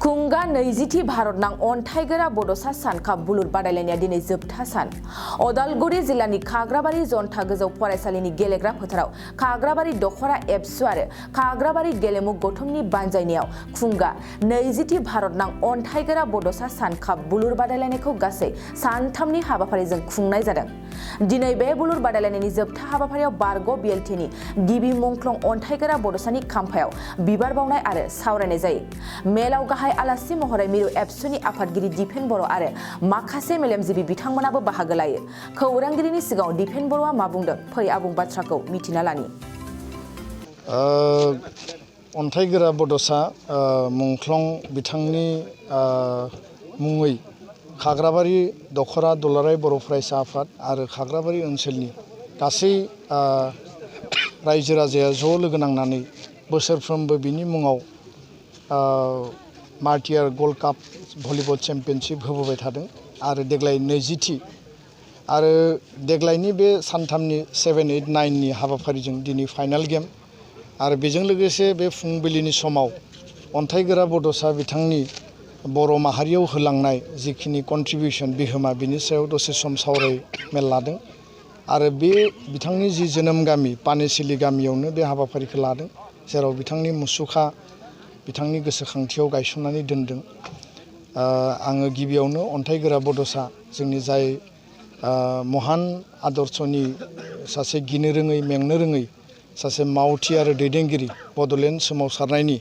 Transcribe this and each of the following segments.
खुंगा नैजिथि भारतनां अन्थाइगोरा बड'सा सानखा बुलुर बादायलायनाया दिनै जोबथा सान। अदालगुरि जिल्लानि खाग्राबारि जन्था गोजौ फरायसालिनि गेलेग्रा फोथाराव खाग्राबारि दखरा एबसु आरो खाग्राबारि गेलेमु गौथुमनि बानजायनायाव खुंगा नैजिथि भारतनां अन्थाइगोरा बड'सा सानखा बुलुर बादायलायनायखौ गासै सानथामनि हाबाफारिजों खुंनाय जादों। दिनै बे बुलुर बादायलायनायनि जोबथा हाबाफारियाव बारग' बिएलटिनि गिबि मुंख्लं अन्थाइगोरा बड'सानि खाम्फायाव बिबार बावनाय आरो सावरायनाय जायो। मेलाव गाहाय आलासि महरै मिरु एबसुनि आफादगिरि दिपेन बर' आरो माखासे मेलेमजिबि बिथांमोनाबो बाहागो लायो। खौरांगिरिनि सिगाङाव दिपेन बर'आ मा बुंदों फै आबुं बाथ्राखौ मिथिना लानि। अन्थाइगोरा बड'सा मुंख्लं बिथांनि मुङै खाग्राबारि दखरा दुलाराय बर' फरायसा आफाद आरो खाग्राबारि ओनसोलनि गासै रायजो राजाया ज' लोगो नांनानै बोसोरफ्रोमबो बिनि मुङाव मार्टियार गल्ड काप भलिबल चेम्पियनशिप होबोबाय थादों आरो देग्लाय 20थि आरो देग्लायनि बे सानथामनि 7, 8, 9नि हाबाफारिजों दिनै फाइनाल गेम आरो बेजों लोगोसे बे फुंबिलिनि समाव अन्थाइगोरा बड'सा बिथांनि बर' माहारियाव होलांनाय जिखिनि कन्ट्रिबिउसन बिहोमा बिनि सायाव दसे सम सावरायमेल लादों आरो बे बिथांनि जि जोनोम गामि पानेसिलि गामियावनो बे हाबाफारिखौ लादों, जेराव बिथांनि मुसुखा बिथांनि गोसोखांथियाव गायसननानै दोनदों। आङो गिबियावनो अन्थाइगोरा बड'सा जोंनि जाय महान आदर्शनि सासे गिनो रोङै मेंनो रोङै सासे मावथि आरो दैदेनगिरि बड'लेण्ड सोमावसारनायनि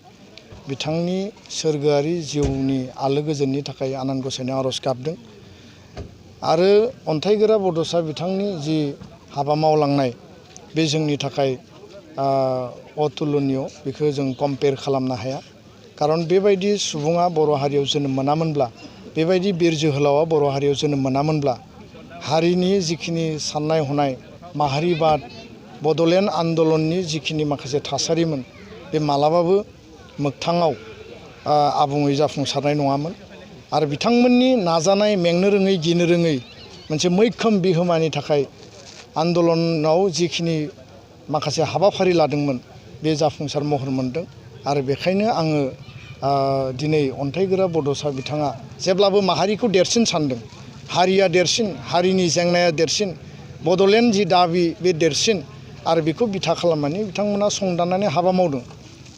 बिथांनि सोरगोआरि जिउनि आलो गोजोननि थाखाय आनान गसाइनाव आर'ज गाबदों आरो अन्थाइगोरा बड'सा बिथांनि जि हाबा मावलांनाय बे जोंनि थाखाय अतुलनीय, बेखौ जों कम्पेयार खालामनो हाया। खारन बेबायदि सुबुङा बर' हारियाव जोनोम मोनामोनब्ला, बेबायदि बिर जोहोलावा बर' हारियाव जोनोम मोनामोनब्ला हारिनि जिखिनि साननाय हनाय माहारिबाद बड'लेण्ड आन्दलननि जिखिनि माखासे थासारिमोन बे मालाबाबो मोगथाङाव आबुङै जाफुंसारनाय नङामोन आरो बिथांमोननि नाजानाय मेंनो रोङै गिनो रोङै मोनसे मैखोम बिहोमानि थाखाय आन्दलनाव जिखिनि माखासे हाबाफारि लादोंमोन बे जाफुंसार महर मोनदों आरो बेखायनो आङो दिनै अन्थाइगोरा बड'सा बिथाङा जेब्लाबो माहारिखौ देरसिन सानदों, हारिया देरसिन, हारिनि जेंनाया देरसिन, बड'लेण्ड जि दाबि बे देरसिन आरो बेखौ बिथा खालामनानै बिथांमोना संदाननानै हाबा मावदों।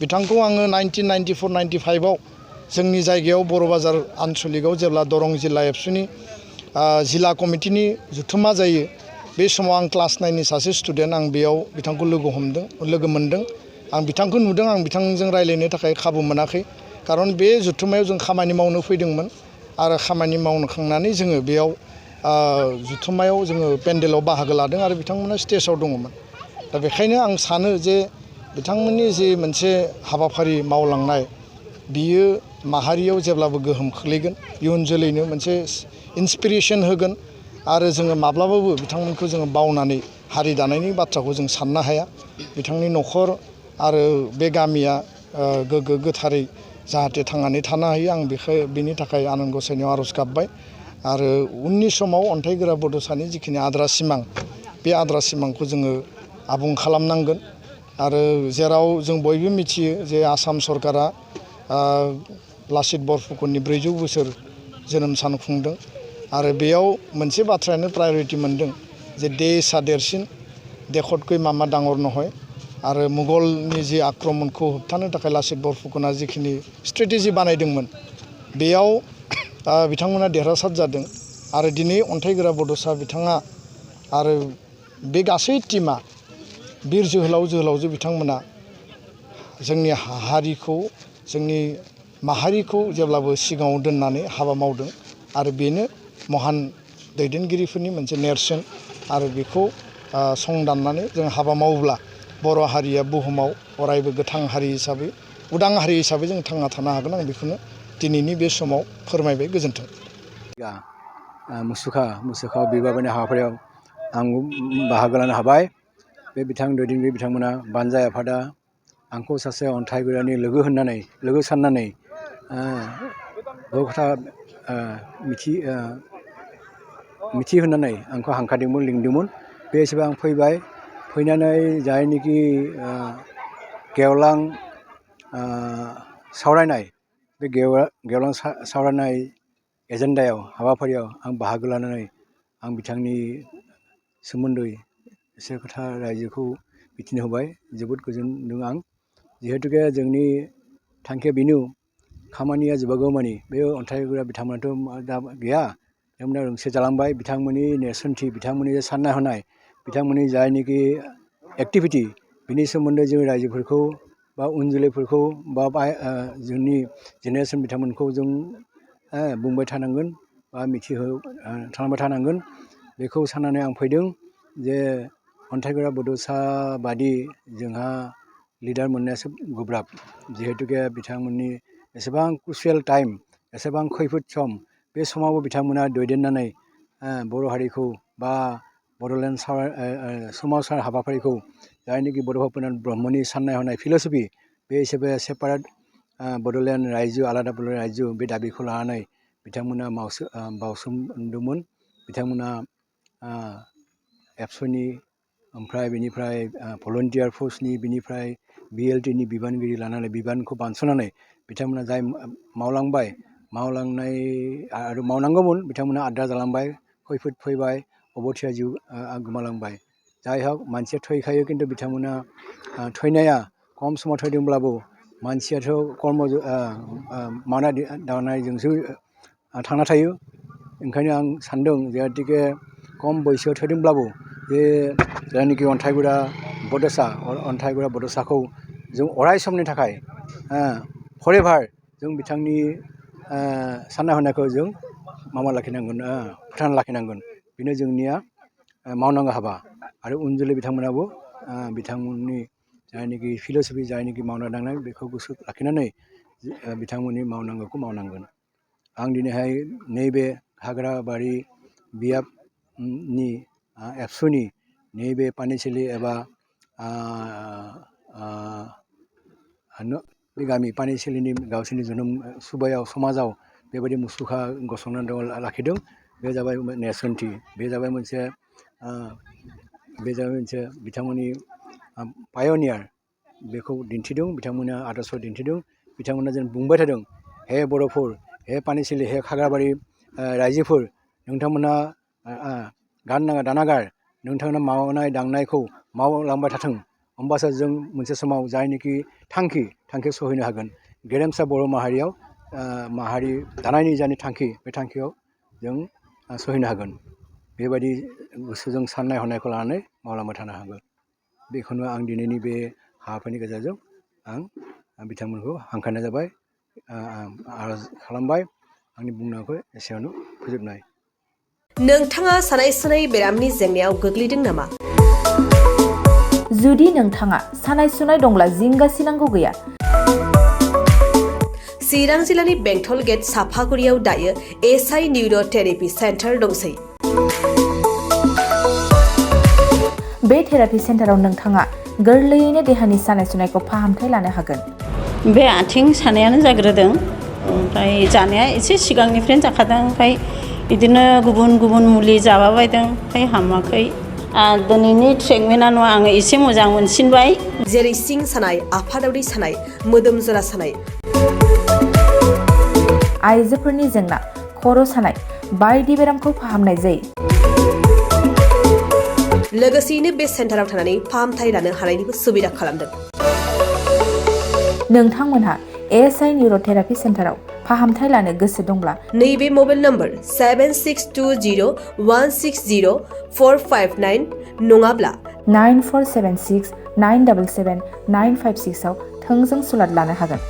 बिथांखौ आङो 1994-95आव जोंनि जायगायाव बर' बाजार आनसलिकआव जेब्ला दरं जिल्ला एबसुनि जिल्ला कमिटिनि जुथुमा जायो, बे समाव आं क्लास 9नि सासे स्टुडेन्ट, आं बेयाव बिथांखौ लोगो मोन्दों। आं बिथांखौ नुदों, आं बिथांजों रायज्लायनो थाखाय खाबु मोनाखै, खारन बे जुथुमायाव जों खामानि मावनो फैदोंमोन आरो खामानि मावखांनानै जोङो बेयाव जुथुमायाव जोङो पेन्डेलाव बाहागो लादों आरो बिथांमोना स्टेजाव दङमोन। दा बेखायनो आं सानो जे बिथांमोननि जि मोनसे हाबाफारि मावलांनाय बियो माहारियाव जेब्लाबो गोहोम खोख्लैगोन, इयुन जोलैनो मोनसे इन्सपिरेसन होगोन आरो जोङो माब्लाबाबो बिथांमोनखौ जोङो बावनानै हारि दानायनि बाथ्राखौ जों साननो हाया। बिथांनि न'खर आरो बे गामिया गोग्गो गोथारै जाहाथे थांनानै थानो हायो, आं बेनि थाखाय आनान गसाइनियाव आर'ज गाबबाय आरो उननि समाव अन्थाइगोरा बड'सानि जिखिनि आद्रा सिमां, बे आद्रा सिमांखौ जोङो आबुं खालामनांगोन आरो जेराव जों बयबो मिथियो जे आसाम सरकारा लाचित बरफुकननि 400 बोसोर जोनोम सान खुंदों आरो बेयाव मोनसे बाथ्रायानो प्रायरिटि मोनदों जे देशआ देरसिन, देखतकै मामा डाঙर নহয় आरो मुगलनि जि आक्रमणखौ होबथानो थाखाय लाचित बरफुकना जिखिनि स्ट्रेटेजि बानायदोंमोन बेयाव बिथांमोना देरहासार जादों आरो दिनै अन्थाइगोरा बड'सा बिथाङा आरो बे गासै टिमा बिर जोहोलावजो बिथांमोना जोंनि हारिखौ, जोंनि माहारिखौ जेब्लाबो सिगाङाव दोननानै हाबा मावदों आरो बेनो महान दैदेनगिरिफोरनि मोनसे नेरसोन आरो बेखौ संदाननानै जों हाबा मावोब्ला बर' हारिया बुहुमाव अरायबो गोथां हारि हिसाबै, उदां हारि हिसाबै जों थांना थानो हागोन। आं बेखौनो दिनैनि बे समाव फोरमायबाय। गोजोन्थों। मुसुखा बिबार बावनाय हाबाफारियाव आं बाहागो लानो हाबाय। बे दैदेनगिरि बिथांमोना बानजाय आफादा आंखौ सासे अन्थाइगोरानि लोगो साननानै बहु खोथा मिथिहोनानै आंखौ हांख्रायदोंमोन, लिंदोंमोन। बे हिसाबै आं फैबाय। फैनानै जायनोखि गेवलां सावरायनाय बे गेवलां सावरायनाय एजेन्डायाव हाबाफारियाव आं बाहागो लानानै आं बिथांनि सोमोन्दै एसे खोथा रायजोखौ मिथिनो होबाय जोबोद गोजोनदों आं जिहेतुके जोंनि थांखिया बेनो खामानिया जोबागौमानि बे अन्थाइगोरा बिथांमोनाथ' दा गैया बिथांमोना रुंसारि जालांबाय बिथांमोननि नेरसोनथि बिथांमोननि साननाय हनाय बिथांमोननि जायनोखि एक्टिभिटि बिनि सोमोन्दै जों रायजोफोरखौ बा उन जोलैफोरखौ बा जोंनि जेनेरेसन बिथांमोनखौ जों बुंबाय थानांगोन बा थांबाय थानांगोन बेखौ साननानै आं फैदों जे अन्थाइगोरा बड'सा बादि जोंहा लिडार मोननायासो गोब्राब जिहेतुके बिथांमोननि एसेबां क्रुसियेल टाइम एसेबां खैफोद सम बे समावबो बिथांमोना दैदेननानै बर' हारिखौ बा बड'लेण्ड सोमावसार हाबाफारिखौ जायनोखि बड' भुपेन ब्रह्मनि साननाय हनाय फिल'सफि बे हिसाबै सेपारेट बड'लेण्ड रायजो आलादा बड'लेण्ड रायजो बे दाबिखौ लानानै बिथांमोना बावसोमदोंमोन बिथांमोना एबसुनि ओमफ्राय बेनिफ्राय भलन्टियार फर्सनि बेनिफ्राय BLTनि बिबानगिरि लानानै बिबानखौ बानस'नानै बिथांमोना जाय मावलांनाय आरो मावनांगौमोन बिथांमोना आद्रा जालांबाय खैफोद फैबाय अबथिरा जिउ गोमालांबाय जाय हक मानसिया थैखायो खिन्थु बिथांमोना थैनाया खम समाव थैदोंब्लाबो मानसियाथ' कर्म मावनाय दांनायजोंसो थांना थायो ओंखायनो आं सानदों जिहेतुके खम बैसोआव थैदोंब्लाबो बे जायनोखि अन्थाइगोरा बड'साखौ जों अराय समनि थाखाय फरेभार जों बिथांनि साननाय हनायखौ जों लाखिनांगोन फोथांना लाखिनांगोन बेनो जोंनिया मावनांगौ हाबा आरो उन जोलै बिथांमोनाबो बिथांमोननि जायनोखि फिल'सफि जायनोखि मावना दांनाय बेखौ गोसो लाखिनानै बिथांमोननि मावनांगौखौ मावनांगोन आं दिनैहाय नैबे हाग्राबारि बियाबनि एबसुनि नैबे पानिसालि एबा बे गामि पानिसालिनि गावसोरनि जोनोम सुबायाव समाजाव बेबायदि मुसुखा गसंनानै लाखिदों बे जाबाय नेरसोनथि बे जाबाय मोनसे बिथांमोननि पायनियार बेखौ दिन्थिदों बिथांमोना आदर्श दिन्थिदों बिथांमोना जेन बुंबाय थादों हे बर'फोर हे पानिसालि हे खाग्राबारि रायजोफोर नोंथांमोना गारनाङा दानागार नोंथांमोना मावनाय दांनायखौ मावलांबाय थाथों होमबासो जों मोनसे समाव जायनोखि थांखि सहैनो हागोन गेरेमसा बर' माहारि दानायनि जायनि थांखि बे थांखियाव जों सहैनो हागोन बेबायदि गोसोजों साननाय हनायखौ लानानै मावलांबाय थानो हागोन बेखौनो आं दिनैनि बे हाबाफारिनि गेजेरजों आं बिथांमोनखौ हांख्रायनाय जाबाय आर'ज खालामबाय आंनि बुंनायखौ एसेयावनो फोजोबनाय नोंथाङा सानाय सुनाय बेरामनि जेंनायाव गोग्लैदों नामा? जुदि नोंथाङा सानाय सुनाय दंब्ला जिंगासिनांगौ गैया चिरां जिल्लानि बेंटल गेट साफागुरियाव दायो SI निउर' थेरापि सेन्टार दंसै बे थेरापि सेन्टाराव नोंथाङा गोरलैयैनो देहानि सानाय सुनायखौ फाहामथाय लानो हागोन बे आथिं सानायानो जाग्रोदों ओमफ्राय जानाया एसे सिगांनिफ्रायनो जाखादों ओमफ्राय बिदिनो गुबुन मुलि जाबायबायदों ओमफ्राय हामाखै दिनैनि ट्रिटमेन्टआ नङा आङो एसे मोजां मोनसिनबाय जेरै सिं सानाय आफादावरि सानाय मोदोम जरा सानाय आइजोफोरनि जेंना खर' सानाय बायदि बेरामखौ फाहामनाय जायो लोगोसेयैनो बे सेन्टाराव थानानै फाहामथाय लानो हानायनिबो सुबिदा खालामदों नोंथांमोनहा SI निउर' थेरापि सेन्टाराव फाहामथाय लानो गोसो दंब्ला नैबे मबाइल नम्बर 7620160459 नङाब्ला 9476977956 आव थोंजों सुलाद लानो हागोन